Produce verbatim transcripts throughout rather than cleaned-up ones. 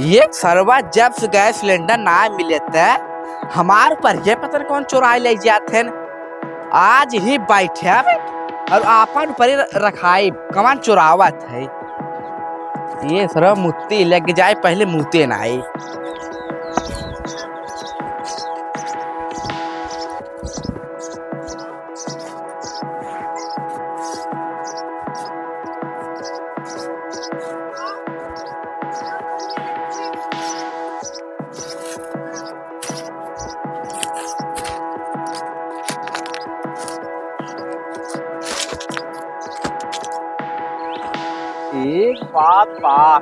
ये सरवा जब से गैस सिलेंडर ना मिले त हमार परिये पता न कौन चोराए ले जात हैं। आज ही बैठब और आपन परी रखाई, कौन चोरावत है। ये सरवा मुत्ती लग जाए, पहले मुते ना आई। एक बात बा,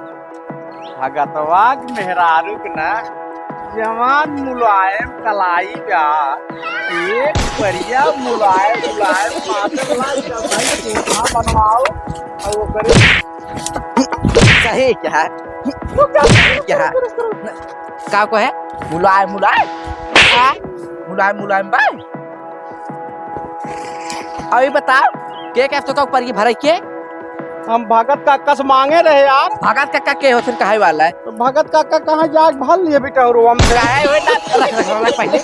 भगतवा के मेहरारू के ना जवान मुलायम कलाई बा, एक बढ़िया मुलायम, मुलायम पातर ला, जब भाई कोठा बनवाओ, और ओकरे सही क्या है? रुक जा, सही क्या है? रुक, रुक, रुक, रुक। का को है? मुलायम, मुलायम? हाँ? मुलायम, मुलायम बा? अभी बताओ, के के तो, तो ऊपर की भरे के? हम भगत काका से मांगे रहे यार। भगत काका के होथिन कहे वाला है? तो भगत काका कहाँ जाके भर लिए बेटा और हम काहे होए ना रख, रख, रख, रख पहले।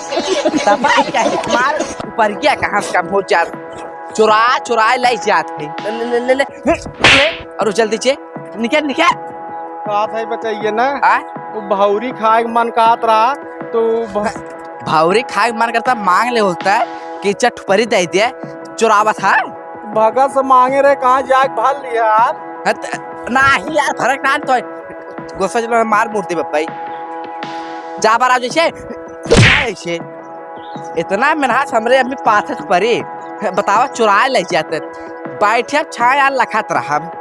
तब क्या है? मार ऊपर क्या कहाँ से कम हो जात? चुरा, चुरा ले जात है। ले, ले, ले, ले, ले, ले, और जल्दी से निकल, निकल। बात है बताइए ना। आय? वो भौरी खाए के मन कहत रहा, तो भ- भौरी खाए के मन करता, मांग ले होता है कि चटपरी दे दे, चुरावत है। भगत से मांगे रहे, कहाँ जाके भर लिया यार? हत-, नाही यार, फर्क ना तो है। गुस्सा जब मार मूर्ति बप्पा ही। जा बार आओ जैसे, ऐसे। इतना मेहनत हमरे अम्मी पाथत परी। बतावा, चुराए ले जाते। बैठे अब छाया लखत रहा।